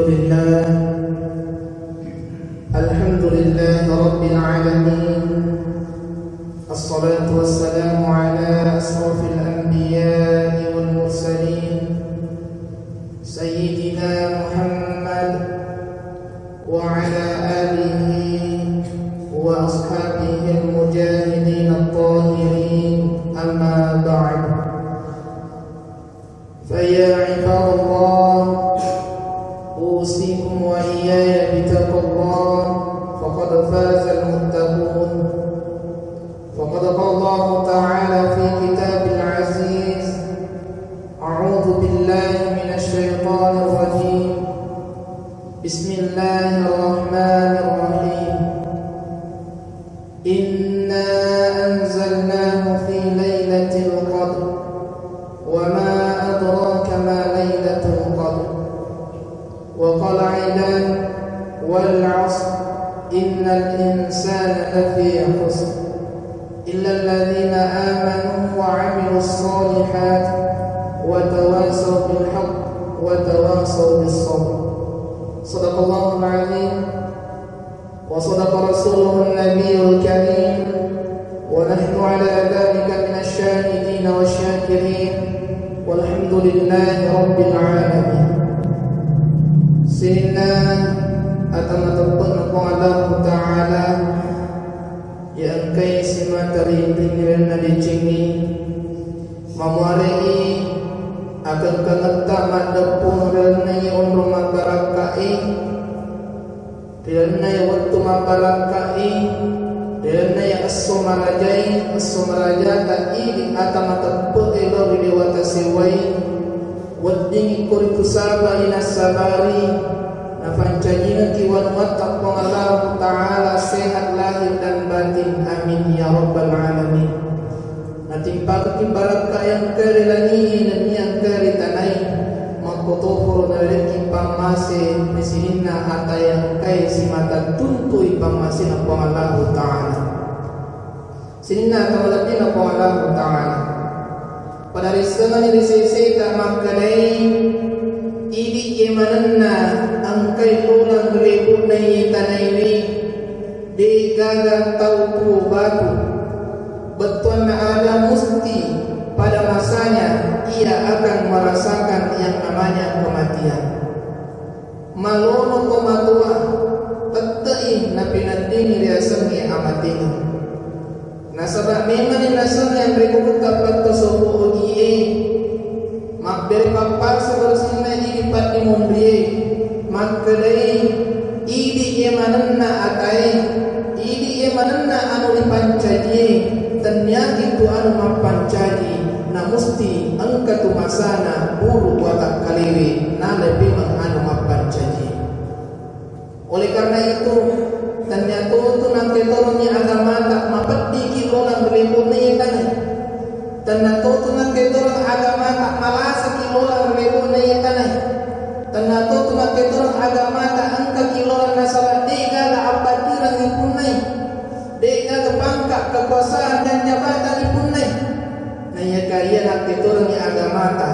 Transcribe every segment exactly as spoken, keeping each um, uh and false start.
لله. الحمد لله رب العالمين. الصلاة والسلام على أشرف الأنبياء والمرسلين، سيدنا محمد وعلى آله وأصحابه المجاهدين الطاهرين، أما بعد. فيا عباد الله، أوصيكم وإياي بتقوى الله، فقد فاز المتقون. فقد قال الله تعالى في كتاب العزيز: أعوذ بالله من الشيطان الرجيم. بسم الله الرحمن الرحيم. إنا أنزلناه في ليلة القدر، وما أدراك ما ليلة القدر، وقال أيضا: والعصر، إن الإنسان لفي خسر، إلا الذين آمنوا وعملوا الصالحات وتواصوا بالحق وتواصوا بالصبر. صدق الله العظيم. وصدق رسوله النبي الكريم، ونحن على ذلك من الشاهدين والشاكرين، والحمد لله رب العالمين. Sininna ata mateppe'na Puang Allahu Ta'ala, iya engkai simata ri inrinna decengnge, mamuare'i akengkangetta maddeppu ri lalenna iye onrong mabbarakkae, ri lalenna iye wettu mabbarakkae, ri lalenna iye esso marajae, esso marajata idi ata mateppe'e lao ri dewata sewwae, weddingngi ko ritu sabai nassabari, napancajingekki wanuatta Puang Allahu Ta'ala sehat lahir dan batin. Amin ya rabbal alamin. Natimpakekki barakka iya engkae ri langi'e nennia engkae ri tanae, makkotoparo nawerekki pammase ri sininna ata iya engkae simata tuntui pammasena Puang Allahu Ta'ala. Sininna ata malebbina Puang Allahu Ta'ala. Pada riassengenni ri seseta makkedae, idi e manenna engkae lolang ri lebu'na iye tanaewe, de gaga tau tuo batu. Bettuanna ada musti pada masanya ia akan merasakan yang namanya kematian. Malomo tomatoa, tette'i napineddingi riasengnge amatengeng. Nasaba memang nasengnge anre gurutta patto sopo ogie, mabbere pappasa bersihna idi paddimonrie, makkedai, idi e manenna atae, idi e manenna anu ripancajie, tenniaki tu anu mappancaji, na musti engka tu masana buru watakkalewe, nalai pemeng anu mappancaji. Oleh karena itu, tennia totu nakketorongngi agamata mapeddiki lolang ri lebo'na iye tanae. Tennia totu nakketorongngi agamata malasaki lolang ri lebo'na iye tanae. Tennia totu nakketorongngi agamata engkaki lolang nasaba de'gaga appatireng ipunnai. De'gaga pangka, kekuasaan, dan jabatan ipunnai. Naiyakia nakketorengngi agamata,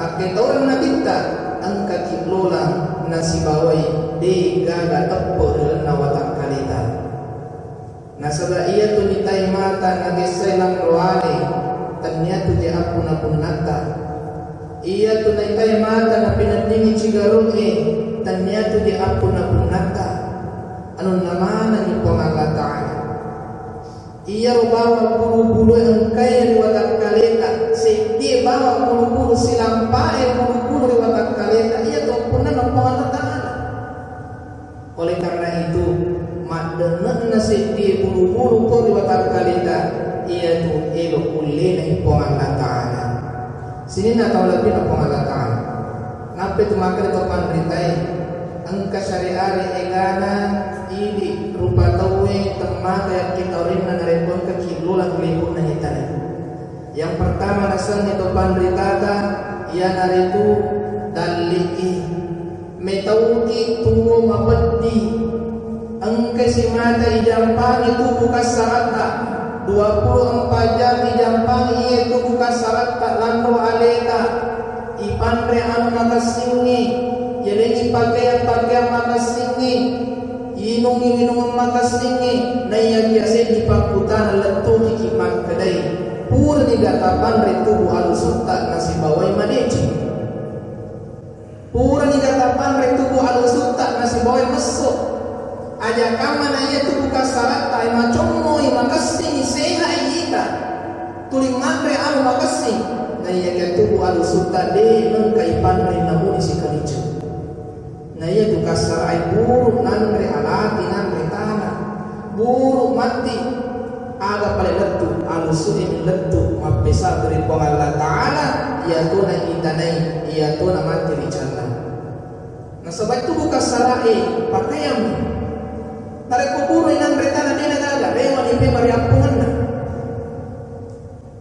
nakketoreng nabitta, engkaki lolang nasibawai de'gaga teppo ri lalenna watakkaleta. Nasaba iyatu nitae mata nagessai lanro ale, tenniatu je appuna-punnatta. Iyatu naitai mata napineddingi cigaru'e, tenniatu je appuna-punnatta. Anunna manenni Puang Allah Ta'ala. Iyaro bawang bulu-bulue engkae ri watakkaleta, seddie bawang bulu-bulu silampae bulu-bulu ri watakkaleta, iyatu appunnanna Puang Allah Ta'ala. Oleh karena itu, maddenne'na seddie bulu-bulu ko ri watakkaleta, iyatu elo ullenai Puang Allah Ta'ala. Sininna tau lebbina Puang Allah Ta'ala. Nappa tu makkeda to panritae, engka syariare egana idi rupa tauwe temmaka yakkitaurinna narekko engka killolang ri lebo'na iye tanae. Yang pertama nasengnge to panritata iyanaritu dalli'i. Metauki tuo mapeddi. Engka simata ijampangi tubu kassaratta, dua puluh empat jam ijampangi iye tubu kassaratta lanro aleta, ipanre anu nakassingngi, Elengi pakeang-pakeang makessingnge, inungi minungang makessingnge, naiyakiya seddi pakkutana lettukiki makkedai, puraniga tapanre tubu alusutta nasibawai madeceng? Puraniga tapanre tubu alusutta nasibawai messo? Aja kamma na iya tubu kassaratta e macommoi, makessingi, sehai ita. Tuli manre anu makessing, naiyakiya tubu alusutta de nengka ipanre namuni sikaliceng. Naiya tu kassarae buru nanre alati, nanre tana, buru matti, aga pale lettu, alusu'e lettu mappesabari Puang Allah Ta'ala, iyatona itanai, iyatona matti ricalla. Nasaba tubu kassarae pakeang. Narekko buru nanre tana de nagaga, rewani pemari appungenna.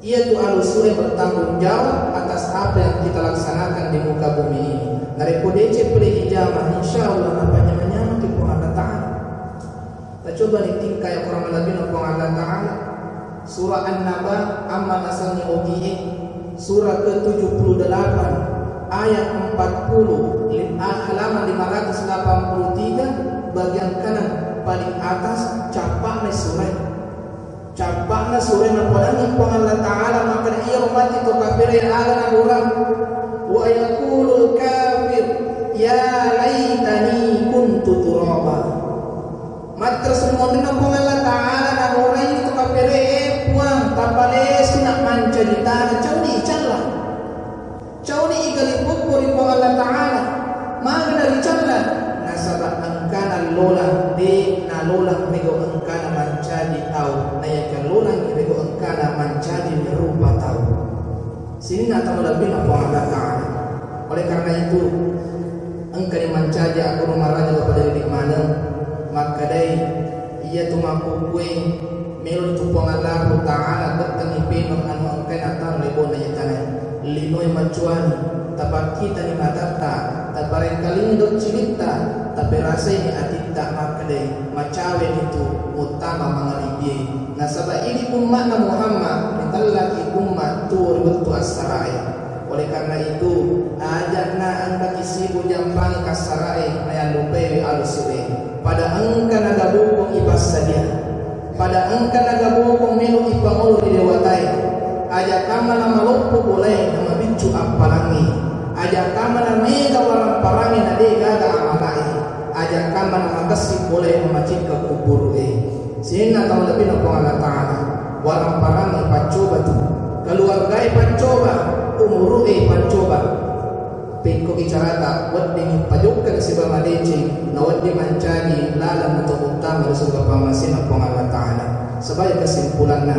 Iyatu alusu'e bertanggung jawab atas apa yang kita laksanakan di muka bumi ini. Narekko deceng pole ijama, insya Allah napanyameng-nyamengki Puang Allah Ta'ala. Tacoba ni tingkai akorang malebbina Puang Allah Ta'ala. Surah An-Naba, amma nasengngi ogie, surah ketujuh puluh delapan, ayat empat puluh, li-, ah, halaman lima ratus delapan puluh tiga, bagian kanan paling atas, cappa'na surah. Cappa'na surena podangngi Puang Allah Ta'ala, makkeda iyaro matti to kafire aga nagurang, wa yaqulul kafir ya laitani kuntu turaba. Matteru ri monrinna Puang Allah Ta'ala, nagurangi to kafire, eh, Puang, tapalesu na mancaji tana, cauni icalla. Cauni igalipukku ri Puang Allah Ta'ala, magana ricalla, nasaba engkana lolang, de nalolang rego engkana mancaji tau, naiyaka lolang rego engkana mancaji rupa tau. Sininna tau malebbina Puang Allah Ta'ala. Oleh karena itu, engkani mancaji akono maraja pada didik maneng, makkedai, iyatu makkukkue, Melo tu Puang Allahu Ta'ala bettengngi penung anu engkae nataro lebona iye tanae. Linoe macuani, tapakkitani matatta, taparengkalingi doccilitta, taperasaini atitta makkedai, macaweni tu muttama mangaribie. Nasaba idi umma'na Muhammad ritellaki umma tuo ri wettu assarae. Oleh karena itu, ajakna engkaki sibu jampangi kassarae, nayallupaiwi alusu'e. Pada engka nagabukung ipassadia. Pada engka nagabukung melo ipangolo ri dewatae. Aja kamma namaloppo bolae namabiccu appalangngi. Aja kamma namega waramparangnge nade gaga amalae. Aja kamma namakessing bolae namacikka kuburu'e. Sininna tau malebbina Puang Allah Ta'ala, waramparangnge paccoba tu, keluargae paccoba, umuru'e paccoba. Pekkogi carata wedding pajokkeng sibawa madeceng, na wedding mancaji laleng untuk uttama ri surga pammasena Puang Allah Ta'ala. Sebagai kesimpulanna,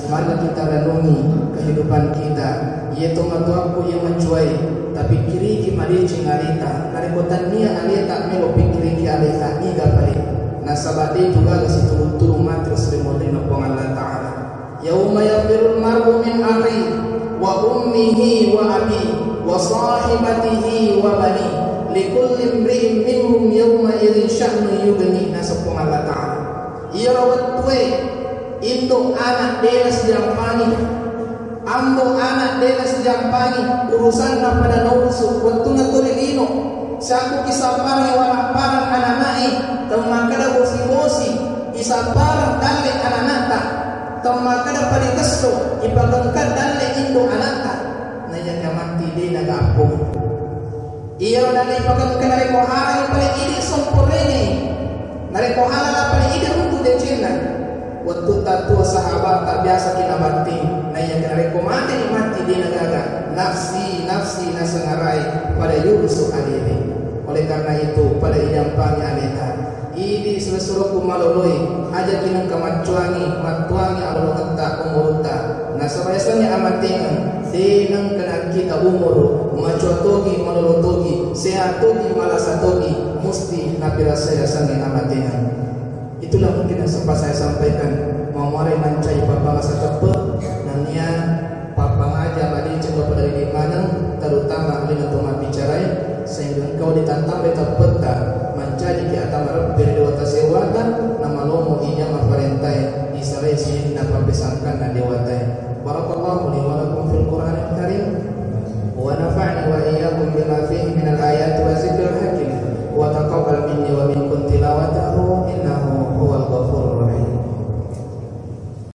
mari kita renungi kehidupan kita. Iya tomatoakku iya macuai, tapikkiriki madeceng aleta. Narekko tannia aleta melo pikkiriki aleta, niga pale. Nasaba de tu gaga situru-turu matu ri monrinna Puang Allah Ta'ala. Yauma yafirrul mar'u min akhi wa ummihi wa abi wa sahibatihi wa bani likulli imri'in minhum yauma idzin sya'nun yughni. Naseng Puang Allah Ta'ala. Iyaro wettue indo ana de nasijampangi, ambo ana de nasijampangi, urusanna pada naurusu wettunna tuli lino. Siakkuki sapparengngi warapparang anana'e, temmakkeda bosi-bosi, isappareng dalle anana'ta, temmakkeda padikesso, ipagengka dalle indo ana'ta, naiyakia matti de nagappung. Iyaro dalle ipagengka narekko halangi pale idi somporengi, narekko halala pale idi runtu decenna. Wettutta tuo sahabatta biasaki nabatti, naiyakia narekko mateni matti de nagaga, nafsi, nafsi naseng arae pada yurusu alene. Oleh karena itu, pada ijampangi aleta. Idi silessurokku maloloi, ajaki nengka maccuangi, mattuangi alolongetta umurutta. Nasaba yasengnge amatengeng, de nengka nakkita umuru, macua togi, malolo togi, sehat togi, malasa togi, musti napirasai yasengnge amatengeng. Itulah mungkin yang sempat saya sampaikan. Mau marai mancai pappangasa teppe, nania pappangaja madeceng pada didik maneng, terutama lino to mabbicarai, sehingga engkau ditantambai teppetta.